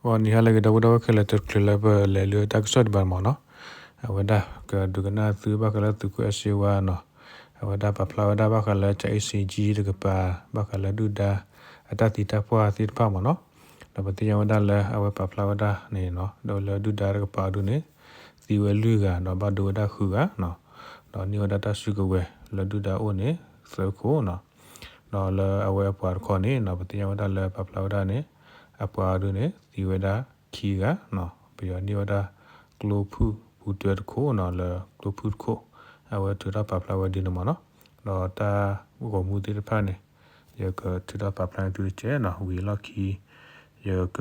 ဂီၤနံၤဟါလၢအဂ့ၤ ဒီပုၢ်ဝဲၢ်ခဲလၢာ် တချုးလၢပလဲၤလၢတၢ်ကစီၣ်ဒံးဘၣ်န့ၣ်မ့ၢ်နီၤ, အဝဲဒၣ်ကဒုးကနၣ်သုဘၣ်ဃးလၢသုးခိၣ်အဲၣ်စ့ဝါနီၤ, အဝဲဒၣ်ပာ်ဖျါဝဲဒၣ်ဘၣ်ဃးလၢ ကၠၤအ့စ့ကၠံ တကပၤ ဘၣ်ဃးလၢဒုၣ်ဒါအတၢ်သံတၢ်ပှၢ်သ့ၣ်တဖၣ်မ့ၢ်နီၤ, ဒီးပသ့ၣ်ညါဝဲဒၣ်လၢအဝဲပာ်ဖျါဝဲဒၣ်န့ၣ်နီၤ, ဒီးလၢဒုၣ်ဒါတကပၤအဒိန့ၣ် သံဝဲလွံၢ်ဂၤ ဒီးဘၣ်ဒိဝဲဒၣ်ဃုဂၤနီၤ, ဒီးန့ၢ်ဝဲဒၣ်တၢ်စုကဝဲၤလၢဒုၣ်ဒါအိၣ်န့ၣ် သၢခိၣ်နီၤ, ဒီးလၢအဝဲအပှၤတခီန့ၣ်နီၤ ပသ့ၣ်ညါဝဲဒၣ်လၢပာ်ဖျါဝဲဒၣ်န့ၣ် အပှၤအဒိန့ၣ် သံဝဲဒၣ်ခံဂၤနီၤ, ပယီၤန့ၢ်ဝဲဒၣ်ကျိဖုၣ်ပူၤတွဲတခိၣ်နီၤ လၢကျိဖုၣ်တခိၣ်, အဝဲထုးထီၣ်ပာ်ဖျါဝဲဒ်န့ၣ်မ့ၢ်နီၤ, ဒီးတၢ်ဂီၤမူသ့ၣ်တဖၣ်န့ၣ် ယကထုးထီၣ်ပာ်ဖျါန့ၢ်သုတကဲးနီၤ, ဝံၤအလီၢ်ခံ ယက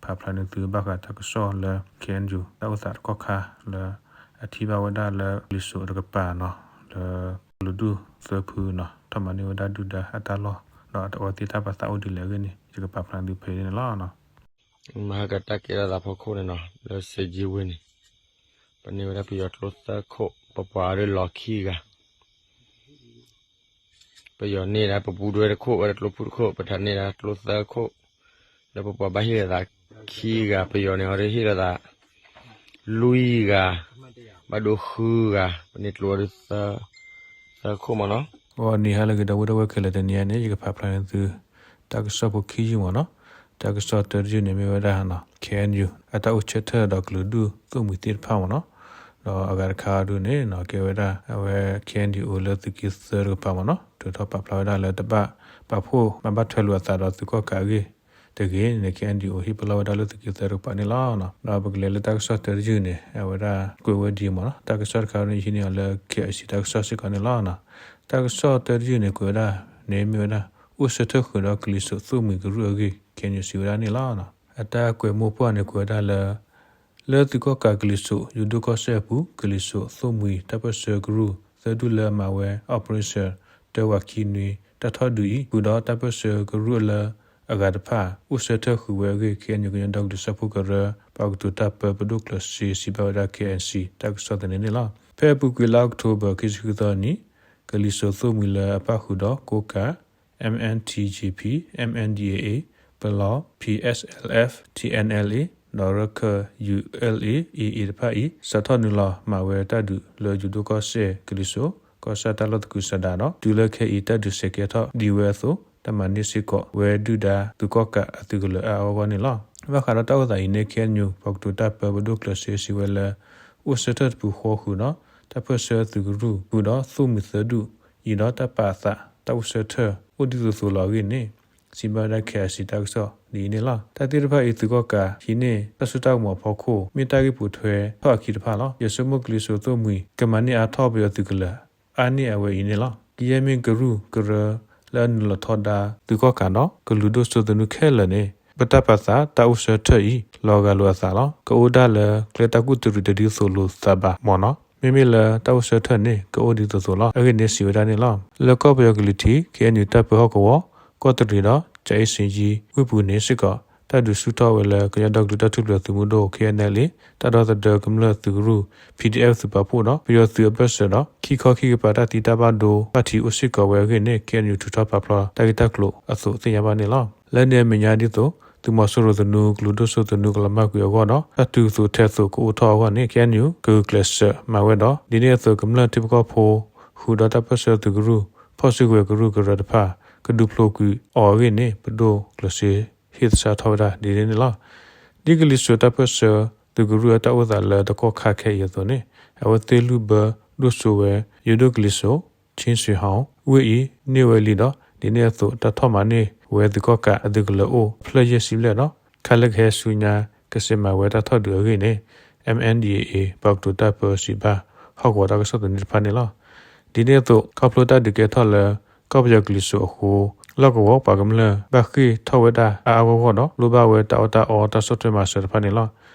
ဖးဖျါန့ၢ်သုဘၣ်ဃးတၢ်ကစီၣ်လၢ ခ့ၣ်အဲၣ်ယူၣ် တၢ်အိၣ်သးတကီၢ်ခါလၢ အထံၣ်ဘၣ်ဝဲဒၣ်လၢကလံၤစိးတကပၤနီၤ, လၢကလုာ်ဒူၣ်သၢဖုနီၤ ထီၣ်မၤန့ၢ်ဝဲဒၣ်ဒုၣ်ဒါအတၢ်လီၢ်, ဒီးအဝဲသ့ၣ်တၢ်ပာ်သးအိၣ်ဒ်လဲၣ်အဂ့ၢ်န့ၣ် ယကပာ်ဖျါန့ၢ်သုဖဲအံၤန့ၣ်လီၤ. မဟါကတၢၢ်ကဲထီၣ်သးဖီခိၣ်န့ၣ်နီၤ လၢစ့ကၠံဝ့ၢ်န့ၣ် ပန့ၢ်ဝဲဒၣ်ပယီၤကျိသၢခိၣ်, ပပှၤအဒိလီၤခံဂၤ ပယီၤန့ၢ်ဒၣ်ပပူၤတွဲတခိၣ် ဝဲဒၣ်ကျိဖုၣ်တခိၣ်, ပထးန့ၢ်ဒၣ်ကျိသၢခိၣ်, လၢပပှၤဘၣ်ဟ့ၣ်လီၤသးခံဂၤ, ပယီၤန့ၣ်အီၤဒ်ဟ့ၣ်လီၤသး လွံၢ်ဂၤ, ဘၣ်ဒိဃုဂၤ, ပန့ၢ်ကျိအီၤဒ်သၢခိၣ်မ့ၢ်နီၤ. ဂီၤနံၤဟါလၢအဂ့ၤ ဒီပုၢ်ဝဲၢ်ခဲလၢာ်, တနံၤအံၤန့ၣ် ယကဖးဖျါန့ၢ်သု တၢ်ကစီၣ်ဖိခံယုၢ်မ့ၢ်နီၤ. တၢ်ကစီၣ်တၢတယုၢ်န့ၣ် မ့ၢ်ဝဲဒၣ် ခ့ၣ်အဲၣ်ယူၣ် အတၢ်အိၣ်ဆၢထၢၣ်ဒီးကလုာ်ဒူၣ်သိၣ်မှံၤသ့ၣ်တဖၣ်မ့ၢ်နီၤ. ဒီးအဂၤတခါအံၤဒုန့ၣ် ကဲဝဲဒၣ် အဝဲ ခ့ၣ်အဲၣ်ယူၣ် အိၣ်လၢသုးက့သၢတကပၤမ့ၢ်နီၤ, ထုးထီၣ်ပာ်ဖျါဝဲဒၣ်လၢတဘၣ်ပာ်ဖှိၣ်မၤဘၣ်ထွဲလိာ်အသးဒီးသုးကီၣ်ကးအဂ့ၢ်တဂ့ၤန့ၣ် ခ့ၣ်အဲၣ်ယူၣ် ဟ့ၣ်ပလီၢ်ဝဲဒၣ်လၢသုးက့သၢတကပၤန့ၣ်လီၤ. ဒီးပကလဲၤလၢတၢ်ကစီၣ်တၢတယုၢ်န့ၣ် အဝဲဒၣ်ကွဲးဝဲဒ်အံၤမ့ၢ်နီၤ. တၢ်ကစီၣ်တခါအံၤဒုန့ၣ် ဟံးန့ၢ်အီၤလၢ ခ့ၣ်အဲၣ်စံၣ် တၢ်ကစီၣ်စ့ၢ်ကီးန့ၣ်လီၤ. တၢ်ကစီၣ်တၢတယုၢ်န့ၣ် ကွဲးဝဲဒၣ်န့ၣ်မ့ၢ်ဝဲဒၣ် အိၣ်ဆၢထၢၣ်ဃုာ်ဒီးကလံၤစိးသိၣ်မှံၤကရူၢ်အဂ့ၢ် ခ့ၣ်အဲၣ်ယူၣ် စံးဝဲဒၣ်န့ၣ်လီၤ. အတၢ်ကွဲးမိၢ်ပှၢ်န့ၣ် ကွဲးဝဲဒၣ်လၢ လၢသုးကီၣ်ကးကလံၤစိး ယိၤဒိၣ်ကီၢ်စဲၣ်အပူၤ ကလံၤစိးသိၣ်မှံၤတၢ်ပၢၢ်ဆၢကရူၢ် သၢဒူၣ်လၢအမၤဝဲ Operation တၢဝးခံနွံ တၢ်ထီၣ်ဒုးအံၤ ဃုာ်ဒီးတၢ်ပၢၢ်ဆၢကရူၢ်လၢအဂၤတဖၣ် အိၣ်ဆၢထၢၣ်ဃုာ်ဝဲအဂ့ၢ် ခ့ၣ်အဲၣ်ယူၣ် ကညီဒီကလုာ်စၢဖှိၣ်ကရၢ ပှၤကတိၤတၢ်ပၢပဒိၣ်ကျၢၤစ့ စံးဘၣ်ဝဲဒၣ် ခ့ၣ်အဲၣ်စံၣ် တၢ်ကစီၣ်သန့န့ၣ်လီၤ. ဖဲအပူၤကွံာ်လါအီးကထိဘၢၣ် ခံဆံဃုသီအနံၤ ကလံၤစိးသိၣ်မှံၤလၢအပၣ်ဃုာ်ဒီး ကိးကး M N T J P, M N D A A, ပလီၢ် P S L F, T N L A ဒီးရၢၢ်ခၢၣ် U L A A A တဖၣ်အံၤ စးထီၣ်နုာ်လီၤမၤဝဲတၢ်ဒုးလၢယိၤဒိၣ်ကီၢ်စဲၣ် ကလံၤစိး ကီၢ်ဆၣ်တၢ်လီၢ်သကုၤဆးဒးဒီး တုၤလၢခဲအံၤ တၢ်ဒုးဆဲးကဲထီၣ်ဒ်ဝဲအသိး တၢ်မၤန့ၢ်စ့ၢ်ကီးဝဲဒုၣ်ဒါသုးကီၣ်ကးအသုးကလၢၤအါအါဂီၢ်ဂီၢ်န့ၣ်လီၤ. ဘၣ်ဃးဒီးတၢ်အိၣ်သးအံၤန့ၣ် ခ့ၣ်အဲၣ်ယူၣ် ပှၤကတိၤတၢ်ပၢပဒိၣ်ကျၢၤစ့ စံးဝဲလၢ အိၣ်ဆၢထၢၣ်တပူၤဃီဃုာ်ဒီး တၢ်ပၢၢ်ဆၢသုးကရူၢ် ဃုာ်ဒီးသိၣ်မှံၤသၢဒူၣ်အံၤဒီး တၢ်ပာ်အသးတၢ်အိၣ်ဆၢထၢၣ်အိၣ်ဒ်သိးသိးလီၤအဂ့ၢ်န့ၣ် စံးဘၣ်ဝဲဒၣ် ခ့ၣ်အဲၣ်စံၣ် တၢ်ကစီၣ်ဒ်အံၤန့ၣ်လီၤ. တၢ်သ့ၣ်တဖၣ်အံၤ သုးကီၣ်ကးဟံးန့ၢ်တၢ်စိတၢ်ကမီၤအဖီခိၣ် မ့ၢ်တၢ်ဂ့ၢ်ပိာ်ထွဲထီၣ်အခံတဖၣ်လီၤ. ယဆိကမိၣ်ကလံၤစိးသိၣ်မှံၤ ကမၤန့ၢ်အါထီၣ်ပယီၤသုးကလၢၤ အါန့ၢ်အဝဲအံၤန့ၣ်လီၤ. ကယဲၢ်မ့ၢ်ကရူၢ်ကရၢလၢအနုာ်လီၤထီဒါ သုးကီၣ်ကးဒီး ကလုာ်ဒိၣ်စိသနူခဲလၢာ်န့ၣ် ပတၢ်ပာ်သးတၢ်အိၣ်ဆၢထၢၣ်အံၤ လီၤဂာ်လိာ်အသးလီၤ. ကအိၣ်ဒၣ်လၢကျဲတၢ်ကူၣ်တရံးတဒ်သိးလိာ်သးဘၣ်မ့ၢ်နီၤ. မ့မ့ၢ်လၢတၢ်အိၣ်ဆၢထၢၣ်န့ၣ် ကအိၣ်ဒ်သိးသိးလီၤ. အဂ့ၢ်န့ၣ်စံးဝဲဒၣ်န့ၣ်လီၤ. လၢကီၢ်ပယီၤကလုာ်ထံး ခ့ၣ်အဲၣ်ယူၣ် တၢ်ပၢဟီၣ်ကဝီၤ ကီၢ်တရံးဒီး ကၠၤအ့စ့ကၠံ ဝ့ၢ်ပူၤန့ၣ်စ့ၢ်ကီး တၢ်ဒုးဆူၣ်ထီၣ်ဝဲလၢ ကညီဒီကလုာ်တၢ်ထူၣ်ဖျဲးသုးမုၢ်ဒိၣ် K N L A တၢ်ဒီသဒၢကမျၢၢ်သုးကရူၢ် P D F သုးပာ်ဖှိၣ်ဒီး ပယီၤသုးအဘၢၣ်စၢၤဒီး ခံခီခံကပၤတၢ်သံတၢ်ဘၣ်ဒိ ဘၣ်ထံးအိၣ်စ့ၢ်ကီးဝဲအဂ့ၢ်န့ၣ် ခ့ၣ်အဲၣ်ယူၣ် ထုးထီၣ်ပာ်ဖျါတၢ်ဂ့ၢ်တၢ်ကျိၤအသိးသ့ၣ်ညါဘၣ်န့ၣ်လီၤ. လၢန့ၣ်အမဲာ်ညါဒ်သိး သုးမီၤစိရိၤသနူ ကလုာ်ဒိၣ်စိသနူကလီၤမၢ်ကွံာ်အဂီၢ်ဒီး တၢ်တုၤသိးထဲသိးကအိၣ်ထီၣ်အဂီၢ်န့ၣ် ခ့ၣ်အဲၣ်ယူၣ် ကဂုာ်ကျဲးစၢးမၤဝဲဒီး ဒ်န့ၣ်အသိးကမျၢၢ်ထံဖိကီၢ်ဖိ ဃုာ်ဒီးတၢ်ပၢၢ်ဆၢသုးကရူၢ် ဖီၣ်စုကဝဲၤကရူၢ်ကရၢတဖၣ် ကဒုးဖျိးကွံာ်အီၤအဂ့ၢ်န့ၣ် ပဒိၣ်ကျၢၤစ့ ဟ့ၣ်သဆၣ်ထီၣ်ဝဲဒၣ်ဒ်န့ၣ်န့ၣ်လီၤ. ဒ်ကလံၤစိးတၢ်ပၢၢ်ဆၢသုးကရူၢ်အတၢ်အိၣ်သးလၢတကီၢ်ခါခဲအံၤအသိးန့ၣ် အဝဲသ့ၣ်လုၢ်ဘၢဒိၣ်စိဝဲ ယိၤဒိၣ်ကလံၤစိး ခၠံစံဟီၣ် ဝ့ၢ်အံၤန့ၢ်ဝဲလံဒီး ဒ်န့ၣ်အသိးတၢ်ထီၣ်မၤန့ၢ်ဝဲသုးကီၣ်ကးအသုးကလၢၤအိၣ် ဖျၢၣ်ယဲၢ်ဆံဘျဲၣ်ဒီး ခါလၢကဟဲဆူညါကစဲးမၤဝဲတၢ်ထီၣ်ဒုးအဂ့ၢ်န့ၣ် M N D A A ပှၤကတိၤတၢ်ပၢစံးဘၣ် ဟီၣ်ကဝီၤတၢ်ကစီၣ်သန့တဖၣ်န့ၣ်လီၤ. ဒ်န့ၣ်အသိး ခီဖျိတၢ်ဒုးကဲထီၣ်လၢ ကီၢ်ပယီၤကလံၤစိးအဃိ လီၢ်ကဝီၤပှၤကမျၢၢ်ဘၣ်ဃ့ၢ်ထီၣ်ဝဲဒၣ်အါအါဂီၢ်ဂီၢ်ဒီး လိၣ်ဘၣ်ဝဲတၢ်အီၣ်တၢ်အီတၢ်ဆီၣ်ထွဲမၤစၢၤတဖၣ်န့ၣ်လီၤ.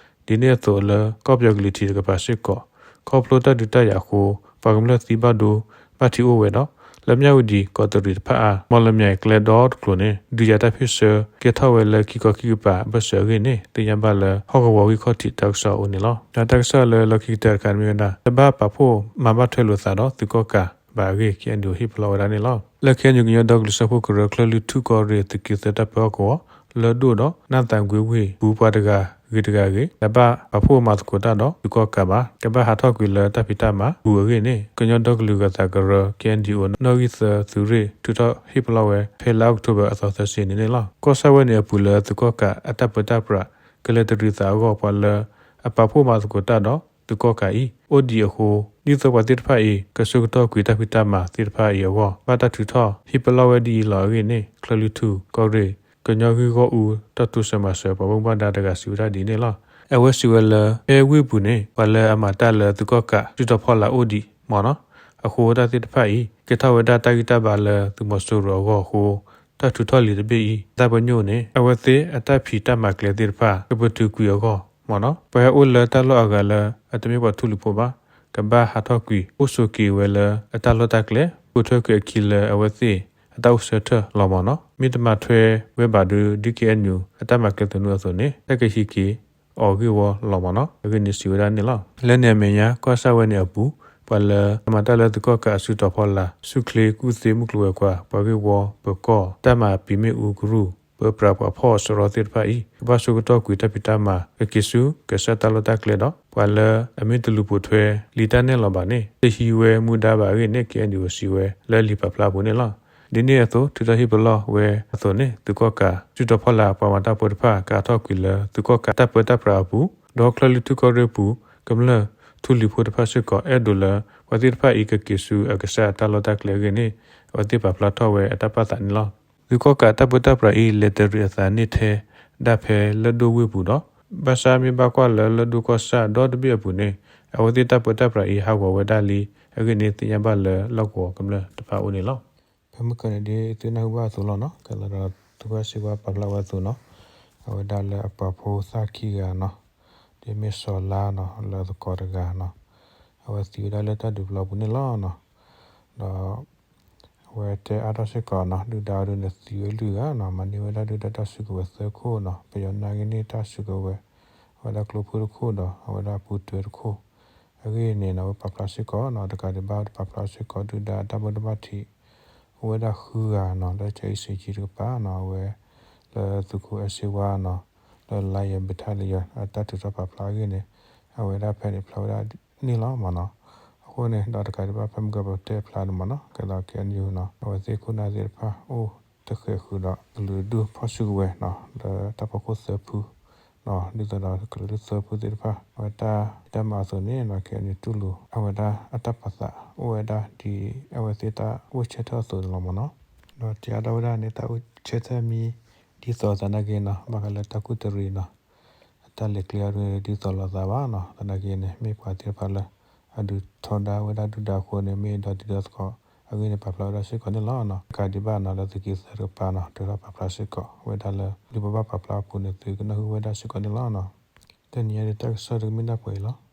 ဒ်န့ၣ်အသိးလၢကီၢ်ပယီၤကလုာ်ထံးတကပၤစ့ၢ်ကီး ခီဖျိတၢ်ဒုးတၢ်ယၤအဃိ ပှၤကမျၢၢ်သံဘၣ်ဒိဘၣ်ထံးအိၣ်ဝဲဒီး လၢမၠၣ်ဝတံၤ ကီးတရံးတဖၣ်အါ မီၣ်လမၠဲၤကျဲဒီတကျိၤန့ၣ် ဒုးယၤတၢ်ဖ့ၣ်ဆၢကဲထီၣ်ဝဲလၢခံခီခံကပၤအဘၢၣ်စၢၤအဂ့ၢ်န့ၣ် သ့ၣ်ညါဘၣ်လၢဟီၣ်ကဝီၤဂံၢ်ခီၣ်ထံးတၢ်ကစီၣ်အအိၣ်န့ၣ်လီၤ. တၢ်ကစီၣ်လၢလီၢ်ခံကတၢၢ်တခါန့ၣ်မ့ၢ်ဝဲဒၣ် တဘၣ်ပာ်ဖှိၣ်မၤဘၣ်ထွဲလိာ်သးဒီးသုးကီၣ်ကးဘၣ်အဂ့ၢ် ခ့ၣ်အဲၣ်ယူၣ် ဟ့ၣ်ပလီၢ်ဝဲဒၣ်န့ၣ်လီၤ. လၢခ့ၣ်အဲၣ်ယူၣ်ကညီဒီကလုာ်စၢဖှိၣ်ကရၢ ကၠဲၢ်လွံၢ်ထူၣ်ကီၢ်ရ့ၣ် သုးက့သၢတၢ်ပၢဟီၣ်ကဝီၤ လၢၢ်ဒိၣ်ဒီး နၢ်သးကွ့ဝ့ၢ်ပူၤ ပှၤတဂၤဂ့ၤတဂၤဂ့ၤ တဘၣ်ပာ်ဖှိၣ်မၤသကိးတၢ်ဒီးသုးကီၣ်ကးဘၣ်, ကဘၣ်ဟးထီၣ်ကွံာ်လၢတၢ်ဖံးတၢ်မၤအပူၤအဂ့ၢ်န့ၣ် ကညီဒီကလုာ်ဂၢၤသးကရၢ KNDO နီၣ်ဂံၢ်သၢသုးရ့ၣ် ထုးထီၣ်ဟ့ၣ်ပလီၢ်ဝဲ ဖဲလါအီးကထိဘၢၣ်အသီသၢဆံန့ၣ်န့ၣ်လီၤ. ကီၢ်ဆၣ်ဝဲန့ၣ်အပူၤလၢသုးကီၣ်ကးအတၢ်ပၢတၢ်ပြး ကလဲၤတရံးသးအဂီၢ် ပှၤလၢအပာ်ဖှိၣ်မၤသကိးတၢ်ဒီးသုးကီၣ်ကးအံၤ အိၣ်ဒံးအဃိ ဒ်သိးပှၤသ့ၣ်တဖၣ်အံၤ ကဆၢကတီၢ်ကွံာ်တၢ်ဖံးတၢ်မၤသ့ၣ်တဖၣ်အံၤအဂီၢ် ဘၣ်တၢ်ထုးထီၣ်ဟ့ၣ်ပလီၢ်ဝဲဒ်အံၤလီၤအဂ့ၢ်န့ၣ် ချၢၣ်လွံၢ်ထူၣ်ကီၢ်ရ့ၣ် ကညီဂံၢ်ဂီၢ်အူ တၢ်တိစၢၤမၤစၢၤပှၤဘၣ်မူဘၣ်ဒါတဂၤစံးဝဲဒၣ်ဒ်န့ၣ်လီၤ. အဝဲစံးဝဲလၢ ဖဲဝ့ၢ်ပူၤန့ၣ် ပှၤလၢအမၤတၢ်လၢသုးကီၣ်ကးစုတီၤဖီလာ်အိၣ်ဒံးမ့ၢ်နီၤ, အဃိတၢ်သ့ၣ်တဖၣ်အံၤ ကဲထီၣ်ဝဲဒၣ်တၢ်ဂံၢ်တၢ်ဘါလၢသုးမီၤစိရိၤအဂီၢ်အဃိ တၢ်ထုးထီၣ်လံာ်တဘ့ၣ်အံၤ တၢ်ပညိၣ်န့ၣ် အဝဲသ့ၣ်အတၢ်ဖံးတၢ်မၤကျဲသ့ၣ်တဖၣ် ကပတုာ်ကွံာ်အဂီၢ်မ့ၢ်နီၤ, ပှၤဟဲအိၣ်လၢတၢ်လီၢ်အဂၤလၢအတမ့ၢ်ပှၤထူလံၤဖိဘၣ် ကဘၣ်ဟးထီၣ်ကွံာ် အိၣ်ဆိးက့ၤဝဲလၢအတၢ်လီၢ်တၢ်ကျဲ ကိးထွဲကွံာ်အခံလၢအဝဲသ့ၣ်အတၢ်အိၣ်ဆၢထၢၣ်လီၤမ့ၢ်နီၤ, မ့ၢ်တမၤထွဲဝဲဘၣ်ဒီး ဒ် KNU အတၢ်မၤကျဲသနူအသိးန့ၣ် တၢ်ကဟံးက့ၤအီၤဂ့ၢ်ဝီလီၤမ့ၢ်နီၤ အဂ့ၢ်န့ၣ်စံးဝဲဒၣ်န့ၣ်လီၤ. လၢန့ၣ်အမဲာ်ညါ ကီၢ်ဆၣ်ဝဲန့ၣ်အပူၤ ပှၤလၢအမၤတၢ်လၢသုးကီၣ်ကးအစုတီၤဖီလာ် ဆူၣ်ချ့ကူၣ်သ့မုၢ်ကျိၤဝဲၤကွာ် ပှၤဂ့ၢ်ဝီပၢၤကီၢ် တၢ်မၤပံာ်မ့ၣ်အူကရူၢ် ပၢပြးပှၤဖီၣ်စရီသ့ၣ်တဖၣ်အံၤ ကဘၣ်ဆိကတီၢ်ကွံာ်တၢ်ဖံးတၢ်မၤ ကက့ၤဆူကစၢ်တၢ်လီၢ်တၢ်ကျဲဒီး ပှၤလၢအမ့ၢ်တလူၤပိာ်ထွဲလံာ်တၢ်နဲၣ်လီၤဘၣ်န့ၣ် တဟံးဝဲမူဒါဘၣ်အဂ့ၢ်န့ၣ် KNDO စံးဝဲလၢလံာ်ပာ်ဖျါအပူၤန့ၣ်လီၤ. ဒ်န့ၣ်အသိး ထုးထီၣ်ဟ့ၣ်ပလီၢ်ဝဲအသိးန့ၣ် သုးကီၣ်ကးစုတီၤဖီလာ်ပှၤမၤတၢ်ဖိတဖၣ် ကဟးထီၣ်ကွံာ်လၢသုးကီၣ်ကးတၢ်ပၢတၢ်ပြးအပူၤ ဒီးချၢၣ်လွံၢ်ထူၣ်ကီၢ်ရ့ၣ်ပူၤ ကမျၢၢ်ထူလံၤဖိတဖၣ်စ့ၢ်ကီး အဲၣ်ဒိးလၢ ပှၤသ့ၣ်တဖၣ်အံၤကက့ၤဆူအကစၢ်အတၢ်လီၢ်တၢ်ကျဲအဂ့ၢ်န့ၣ် အဝဲသ့ၣ်ပာ်ဖျါထီၣ်ဝဲအတၢ်ပာ်သးန့ၣ်လီၤ. သုးကီၣ်ကးတၢ်ပၢတၢ်ပြးအံၤ လဲၤတရံးအသးန့ၣ်ထဲဒၣ်ဖဲလၢၢ်ဒိၣ်ဝ့ၢ်ပူၤဒီး ဘၣ်ဆၣ်မ့ၢ်ဘၣ်ကွၢ်လၢလၢၢ်ဒိၣ်ကီၢ်ဆၣ်ဒီတဘ့ၣ်အပူၤန့ၣ် အဝဲသ့ၣ်တၢ်ပၢတၢ်ပြးအံၤ ဟးဂီၤဝဲဒၣ်လံအဂ့ၢ်န့ၣ် သ့ၣ်ညါဘၣ်လၢလီၢ်ကဝီၤကမျၢၢ်တဖၣ်အအိၣ်န့ၣ်လီၤ. ဖဲမုၢ်ကၢန့ၣ်ဒ်သုနၢ်ဟူဘၣ်အသိးလီၤနီၤ, ကဲလီၤဒီးသုးကီၣ်စ့ဝါပာ်ဖျါဝဲအသိးနီၤ, အဝဲဒၣ်လၢအပာ်ဖှိၣ်သၣ်ခံဂၤနီၤ, ဒ်မ့ၢ်စီၤလါနီၤ လၢအသကိးတဂၤနီၤ, အဝဲသံဝဲဒၣ်လၢတၢ်ဒုးပျီပူၤန့ၣ်လီၤနီၤ. ဒီး အဝဲတဲအါထီၣ်စ့ၢ်ကီးနီၤ, ဒုၣ်ဒါအဒုန့ၣ်သံဝဲလွံၢ်ဂၤနီၤ, မၤန့ၢ်ဝဲဒၣ်ဒုၣ်ဒါတၢ်စုကဝဲၤသၢခိၣ်နီၤ, ပယီၤနာ်က့န့ၢ်တၢ်စုကဝဲၤ အဝဲဒၣ်ကျိဖုတခိၣ်ဒီး အဝဲဒၣ်ပူၤတွဲတခိၣ် အဂ့ၢ်န့ၣ်နီၤ, အဝဲပာ်ဖျါစ့ၢ်ကီးနီၤ, တကးဒံးဘၣ်ပာ်ဖျါစ့ၢ်ကီး ဒုၣ်ဒါအတၢ်ဘိးတဘၣ်ထံး အိၣ်ဝဲဒၣ်ဃုဂၤနီၤ, လၢကၠီအံၤစ့ကၠံတကပၤနီၤ, အဝဲ လၢသုးခိၣ်အဲၣ်စ့ဝါနီၤ, လၢ Lion Battalion အတၢ်ထုးထီၣ်ပာ်ဖျါအဂ့ၢ်န့ၣ် အဝဲဒၣ်ဖဲန့ၣ်ဖျါဝဲဒၣ်န့ၣ်လီၤမ့ၢ်နီၤ. အဃိန့ၣ် ဒီးတကးဒံးဘၣ်ဖဲမုၢ်ကၢပတဲဖျါန့ၣ်မ့ၢ်နီၤ, ကဲဒီး KNU နီၤ, အဝဲသ့ၣ်ခိၣ်နၢ်သ့ၣ်တဖၣ် အိၣ်တဃဲးဃုာ်ဒီး ကလုာ်ဒူၣ်ဖီၣ်စုကဝဲၤနီၤ, လၢတၢ်ဖီခိၣ်သၢဖု နီၤ, ဒ်သိးဒီးကလုာ်ဒူၣ်သၢဖုသ့ၣ်တဖၣ် အဝဲတၢ်ဖံးတၢ်မၤအသိးန့ၣ်နီၤ, KNU တူၢ်လိာ် အဝဲဒၣ်အတၢ်ပာ်သး အိၣ်ဝဲဒၣ်ဒ်အဝဲသ့ၣ်တၢ်အိၣ်ဆၢထၢၣ်အသိးန့ၣ်လီၤမ့ၢ်နီၤ. ဒီးတဲအါထီၣ်ဝဲဒၣ်န့ၣ် တၢ်အိၣ်ဆၢထၢၣ်မံ ဒ်သိးသနာ်က့နီၤ, ဘၣ်ဃးလၢတၢ်ကူၣ်တရံးနီၤ, အတၢ်လဲၤကျဲအဒုန့ၣ် ဒ်သိးလိာ်သးဘၣ်နီၤ, သနာ်က့န့ၣ် မ့ၢ်ပှၤသ့ၣ်တဖၣ်လၢ အဒုးထီဒါဝဲဒၣ်ဒုၣ်ဒါအဃိန့ၣ် မ့ၢ်ဒီတံၤဒီသကိးအဂ့ၢ်န့ၣ် ပာ်ဖျါဝဲဒၣ်စ့ၢ်ကီးန့ၣ်လီၤ. တကးဒံးဘၣ်နီၤ လၢသုးက့သၢတကပၤနီၤ ထုးထီၣ်ပာ်ဖျါစ့ၢ်ကီးဝဲဒၣ်လၢ ဒ်ပဘၣ်ပာ်ဖျါအပူၤန့ၣ် သုကနၢ်ဟူဝဲဒၣ်စ့ၢ်ကီးန့ၣ်လီၤ. တနံၤအံၤန့ၣ် တၢ်ကစီၣ်တကမ့ၢ်ဒၣ်ပှဲၤအံၤလီၤ.